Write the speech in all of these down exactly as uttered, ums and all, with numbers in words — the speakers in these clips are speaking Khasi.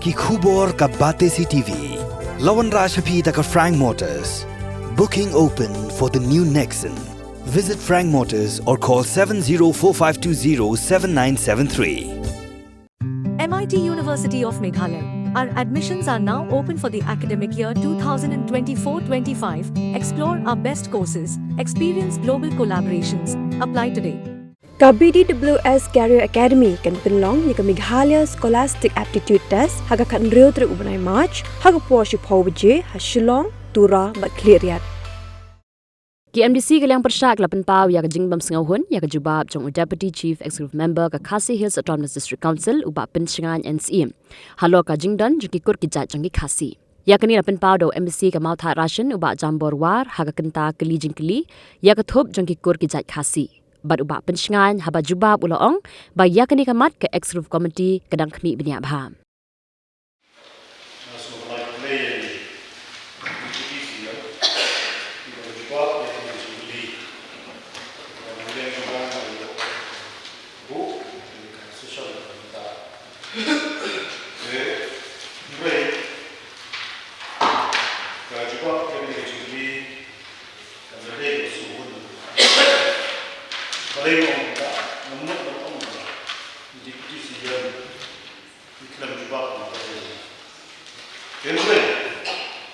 Ki khubor ka Batesi T V. La wanrah sha phi da ka Frank Motors. Booking open for the new Nexon. Visit Frank Motors or call seven zero four five two zero seven nine seven three. M I T University of Meghalaya. Our admissions are now open for the academic year twenty twenty-four twenty-five. Explore our best courses, experience global collaborations. Apply today. Ka B D W S Career Academy kan pynlong ïa ka Meghalaya Scholastic Aptitude Test ha ka khathynriew tarik u bnai March ha ka por shiphew baje ha Shillong, Tura bad Khliehriat. Ki M D C ka liang pyrshah ki la pynpaw ïa ka jingbym sngewhun ïa ka jubab jong u Deputy Chief Executive Member ka Khasi Hills Autonomous District Council, u Bah Pynshngaiñ N C E, halor ka jingdon jong ki kur ki jait jong ki Khasi. Ïa kane la pynpaw da u M D C ka Mawthadraishan, u Bah Jambor War, ha ka kynta kylli jingkylli ïa ka thup jong ki kur ki jait Khasi. Bad u Bah Pynshngaiñ haba jubab u la ong ba ïa kane ka mat ka Executive Committee ka dang khmih bniah bha. Ki khlem jubab na ka jingpyrkhat.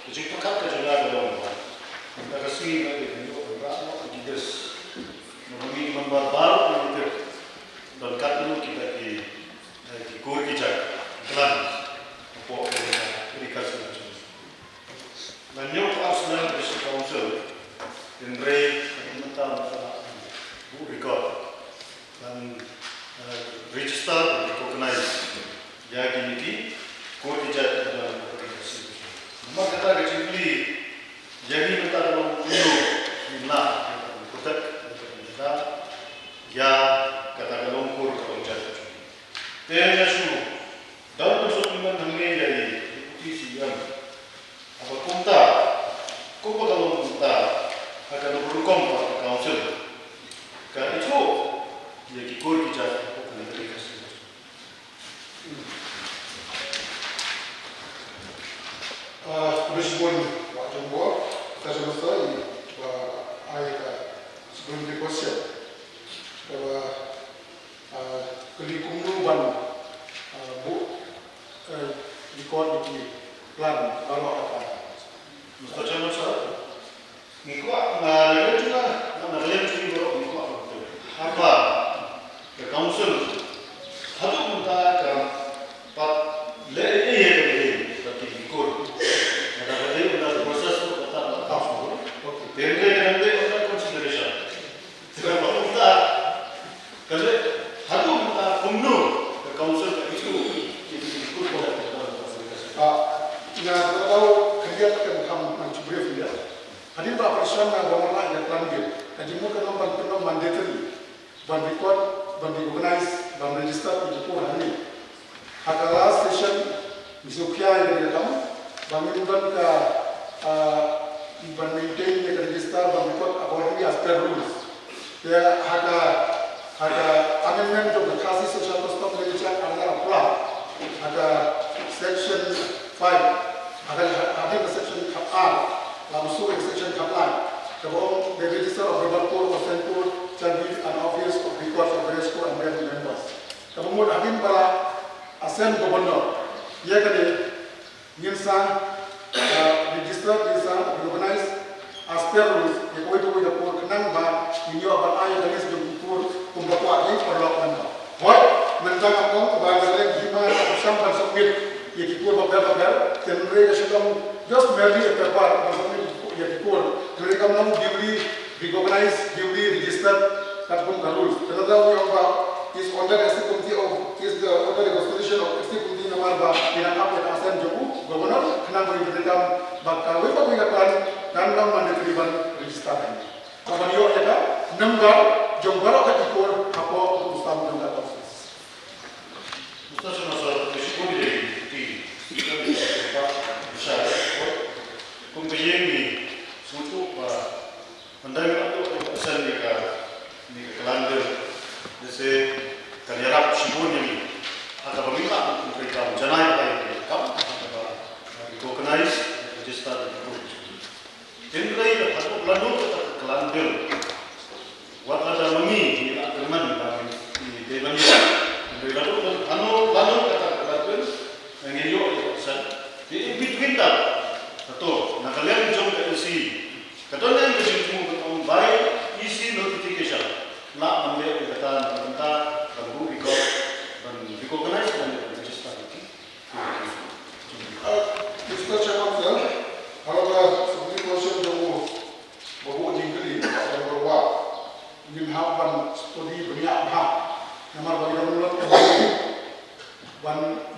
Ka jingpyrkhat ka jong nga ka long ba mynta ka sngi nga dei ban ïoh ban rah noh ïa ki desk. Namar ngi ki member baroh ngi tip don katno kita ki, eh, ki kur ki jait ki klan hapoh ka ri Khasi. Ngan ïoh ar snem ha District Council, hynrei haduh mynta mynta buh record ban, eh, register ban recognize ïa kine ki kur ki jait kiba don ha ka ri Khasi. Namar kata ka jingkylli ïa ngi mynta ka long kumno ngin lah ban protect, ban protect ïa kata ka long kur ka long jait. Te nga shu don ban sngewthuh hangne ïa i Deputy C E M. Haba kumta, kumba ka long kumta ha kano ka rukom ba ka council ka ithuh ïa ki kur ki jait hapoh kane ka ri Khasi. Ah, khublei shibun Bah Jambor, ka jong sa i ba ai ka shibun ki question. Kaba, ah, kylli kumno ban, ah, buh, eh, record ïa ki plan baroh kata. Mister Chairman sir, ngi kwah, na, na ka liang jong nga, na ka liang jong ngi baroh ngi kwah ban tip. Haba ka council haduh mynta kam pat leh ei ei ïa kane ka dei bad kine ki kur. Kata ka dei under the process of kata ka council. Okay. Te hynrei ka dang dei under consideration. Te kaba mynta ka leh haduh mynta kumno ka council ka ithuh ïa kine ki kur ba leh under consideration. Ah, nga kwah ban khyndiat kan kham nang shu brief ïa. Hadien ba operation na ba marla ïa plan bill. Ka jingmut ka long ban pynlong mandatory ban record, ban recognize, ban register ïa ki kur hangne. Ha ka last session ngi sngewkhia ïa ka kam ba ngin don ka, ah, ban maintain ïa ka register, ban record accordingly as per rules. Te ha ka, ha ka amendment jong ka Khasi Social Custom Regulations ar hajar arphew phra, ha ka section five, ha ka, ha ka section khat ar, la buh shuh ïa ka section khat lai, kaba ong the register of Rymbarkur or Sengkur shall be an office of records of various corps and their members. Kaba mut hadien ba la assign Governor ïa kane, ngin sa, uh, register, ngin sa recognize as per rules ïa kawei pa kawei ka kur khnang ba ngin ïoh ban ai ïa ka list jong ki kur kumba kwah ki paralok mynta. Hooid, mynta nga ong ba nga leh hima ka pyrshang ban submit ïa ki kur bapher bapher, hynrei ka shu long just merely a paper ban submit ïa ki kur. Hynrei kam long duly recognized, duly registered katkum ka rules. Te nangta u ong ba is under the Executive Committee of, is the under the consideration of Executive Committee namar ba ki dang ap ïa ka assent jong u Governor, khnang ba ngin bteng ba kawei pa kawei ka plan kan long mandatory ban register. Ban ïoh ïa ka number jong baroh ka ki kur hapoh ka post jong ka office. Kum ka ïing ngi sngewthuh ba Ynda ngi la ïoh ïa ka assent ne ka, ne ka calendar, lehse kan ïarap shibun ïa ngi. Ha kaba ngi lah ban pyntrei kam, janai ba ïa ngi kam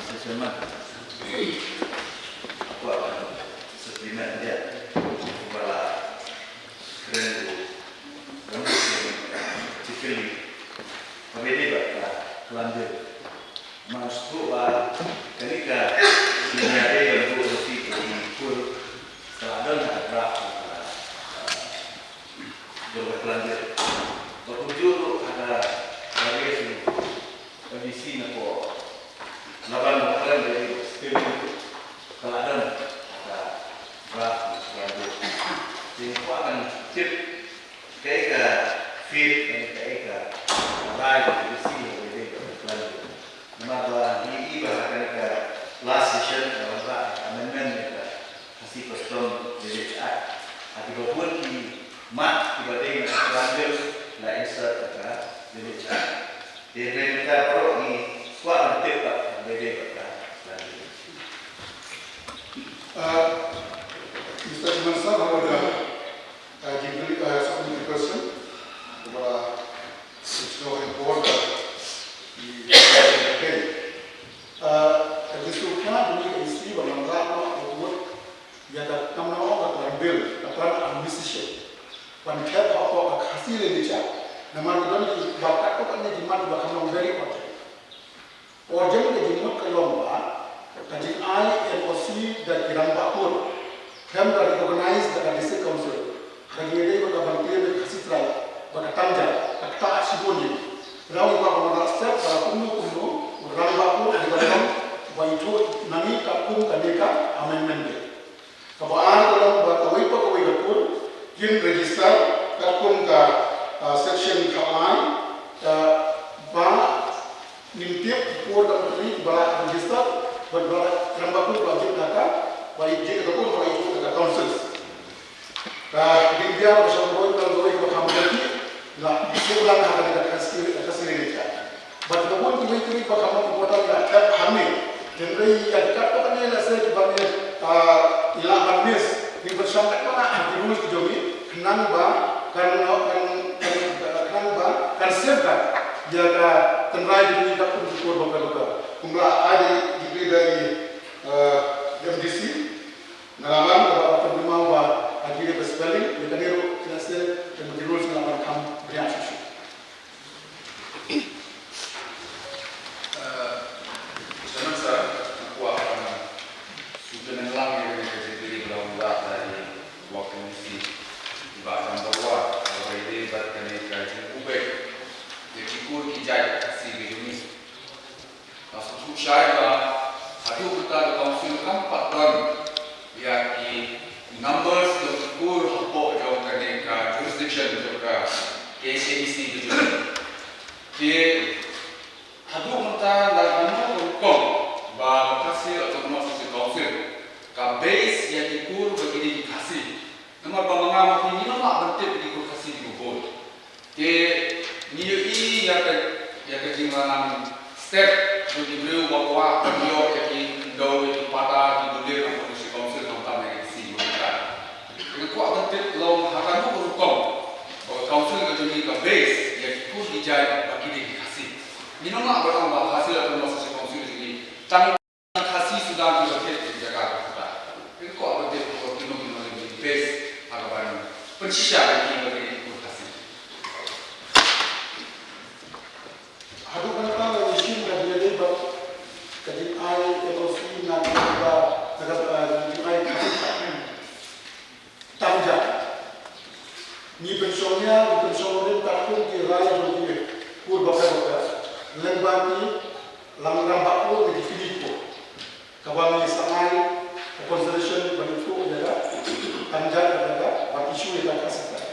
Mister Chairman, kwah ban supplement ïa kaba la kren u Rangbah Sing, particularly kaba ïadei bad ka Klan Bill. Namar shuh ba kane ka senior day ban buh receipt ki kur ka la don ha ka draft ka, ah, jong ka Klan Bill. Ba kumjuh ruh ha ka, ka raise u M D C na ko Laban ba kren da ïa ka spelling ka la don ha ka draft ka la don. Te nga kwah ban tip kaei ka faith, kaei ka rai ka policy ka dei ka plan. Namar ba ngi i ba ha kane ka last session ka la wanrah ka amendment ïa ka Khasi Custom Village Act. Ha kiba bun ki mat kiba dei na ka plan bill la insert ha ka Village Act. Te hynrei mynta baroh ngi kwah ban tip ba dei dei bad ka plan. Uh, Mister Chairman sir, how about, uh, uh, give the, uh, supplementary question? About, uh, it's no important, uh, the, the, the, uh, ka jingsngewkhia jong ngi ka history ba nang lah noh ka mut ïa ka, kam nang ong ka plan bill, ka plan administration. Ban thep hapoh ka Khasi Literature. Namar ki don kiba katto katne ki mat kiba kham long very urgent. Urgent ka jingmut ka long ba ka jingai N O C da ki rangbah kur, khlem da recognize da ka District Council, ka jingïadei bad ka ban claim ïa ka Khasi tribe ba ka tang ja, ka ktah shibun ïa ngi. Nga kwah ban wanrah step ba kumno kumno u rangbah kur u dei ban long uba ithuh na ngi katkum kane ka amendment bill. Kaba ar ka long ba kawei pa kawei ka kur kin register katkum ka, ah, section khatlai, ah, ba ngim tip ki kur dormitory kiba la register bad ba rangbah kur ba jied na ka, ba jied na ka kur ba jied na ka councils. Ka dei biang ba shong boi ka kawei kaba kham jati la suk lang ha ka dei ka Khasi, ka Khasi Literature. Bad kiba bun kiwei kiwei ba kham important ïa ka hangne. Hynrei ïa ki katto katne lehse kiba ngi, ah, i lah ban miss, ngi pynshai katba ha ki rules ki jong ngi khnang ba kan, kan, kan, khnang ba kan safeguard ïa ka tynrai jong ngi katkum ki kur baroh baroh. Kumba ai da i, da i, ah, M D C, nga la wan kaba pynmynmaw ba ha ki rules spelling ïa kane ruh lehse kan ki rules ki lah ban kham bniah shuh shuh. Eh, sha nang sa, nga kwah ban shu kynmaw lang ïa kane ka jingkylli ba la wanrah da i Wak M D C. Ba number one, ba ïadei bad kane ka jingpubek ïa ki kur ki jait Khasi ka jong ngi. Shai ba haduh mynta ka council kam pat don ïa ki numbers jong ki kur hapoh jong kane ka jurisdiction jong ka K H A D C ka jong. Te haduh mynta la hynno ka rukom ba ka Khasi Autonomous District Council ka base ïa ki kur ba ki dei ki Khasi. Namar ba ma nga ma phi ngim lah ban tip ïa ki kur Khasi kiba bun. Te ngi ïohi ïa ka, ïa ka jinglanang step jong ki briew ba kwah ban ïoh ïa ki khyndew, ïa ki pata, ki dulir na Police Council, khamtam ïa ki C E O ka. Nga kwah ban tip long ha kano ka rukom ba ka council ka jong ngi ka base ïa ki kur ki jait ba ki dei ki Khasi. Ngim lah ban ong ba Khasi Autonomous Council jong ngi tang Khasi suda kiba thied ki jaka kata. Ngi kwah ban tip ba kino kino lei ki base ha kaban pynshisha ïa ki ba ki dei ki kur Khasi. Haduh mynta la ngi shim ka jingïadei bad ka jingai N O C na ka, na ka, eh, jingai Khasi tang jait. Ngi pynshong nia, ngi pynshong nongrim katkum ki rai jong ki kur bapher bapher. Lyngba ki Langramkor ne ki Kmie Kur. Kaba ngi sa ai ka consideration ban ïathuh ïa ka tang jait ïa ka ban issue ïa ka Khasi Act.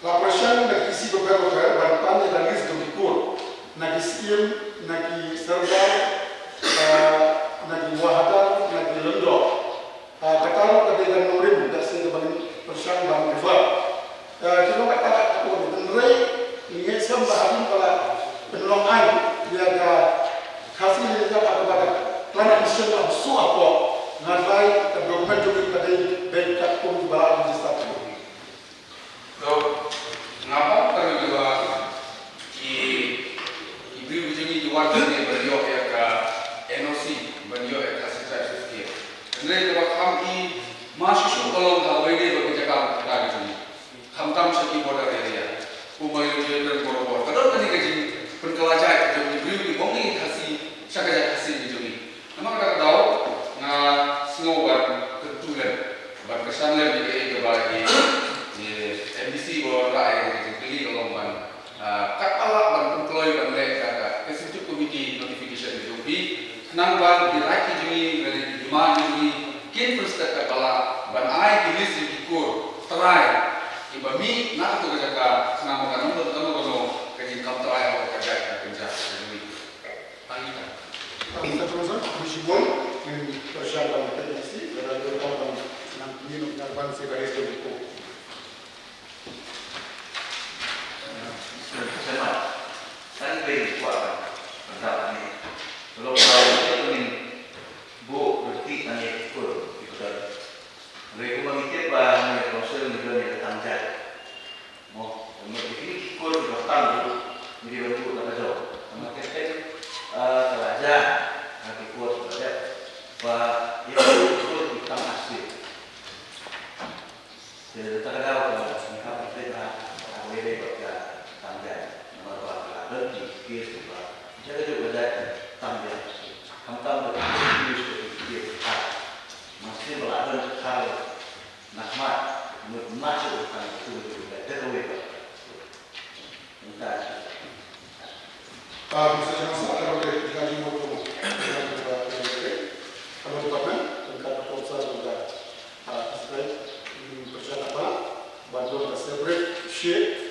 La pyrshang na ki E C bapher bapher ban pan ïa ka list jong ki kur, na ki Syiem, na ki Sordar, ah, na ki Wahadar, na ki Lyngdoh. Ah, kata ruh ka dei ka nongrim, ka shisien kaba ngin pyrshang ban refer. Ah, ki long kata ka, ka, hynrei ngi ngeit skhem ba hadien ba la pynlong aiñ ïa ka Khasi Legislative Act kaba ka Planning Commission la buh hapoh, nga tharai ka document jong ngi ka dei beit katkum kiba la register. To, nga ong tang ïa ba ki, ki briew ki jong ngi ki wan hangne ban ïoh ïa ka N O C, ban ïoh ïa ka Khasi Tribes Certificate. Hynrei kaba kham i ma shuh shuh ka long ha kawei de ba ki jaka kata ki jong ngi. Khamtam sha ki border area. Kumba ngi la ïathuh barabor. Ka don kane ka jingpynkylla jait ka jong ki briew kiba ong ki Khasi sha ka jaid Khasi ki jong ngi. Namar kata ka daw nga sngew ban kyntu lem, ban kyrshan lem ïa kaei kaba ïa ki M D C ba wanrah ïa ka jingkylli ka long ban, ah, katba lah ban pynkloi ban leh ïa ka executive committee notification ka jong phi khnang ba ki raid ki jong ngi lane ki hima ki jong ngi kin pynstet katba lah ban ai ki list ïa ki kur trai kiba mih na kato ka jaka khnang ba kan ym don kano kano ka jingkam trai ha ka jaid ka kynja ka jong ngi. Tang ita. Tang ita, Professor. Khublei shibun. Ngin pyrshang ban pynïaid ïa ka, lada don kam ban nang, ngin nang ban sa ïa ka raise jong ki kur. Selamat. Tang ita, kwah ban pyndap hangne. Long ba ngin buh lynti tang ïa ki kur ki ba don. Hynrei kumba ngi tip ba ngi council ngi don ïa ka tang jait. Mo, mo ki kine ki kur kiba tang ruh ngi dei ban buh na ka jong. Namar kata, eh, ka la jia na ki kur kiba dep ba ïa ki kur ki tang asli. Te kata ka daw ka ngi hap ban peit ha kawei de bad ka tang jait. Namar ba ka la don ki case kiba ïa ka jong ka jait tang jait. Khamtam ka case ka case ka. Masih ba la don ka Na khmat, mut ma shu kan tu tu da kawei ba. Nta. Ah, bisa jangan salah kalau dia kita jumpa tu. Kalau department, kan kata konsal juga. Ah, sebaik, hmm, percaya apa? Bantuan separate, share.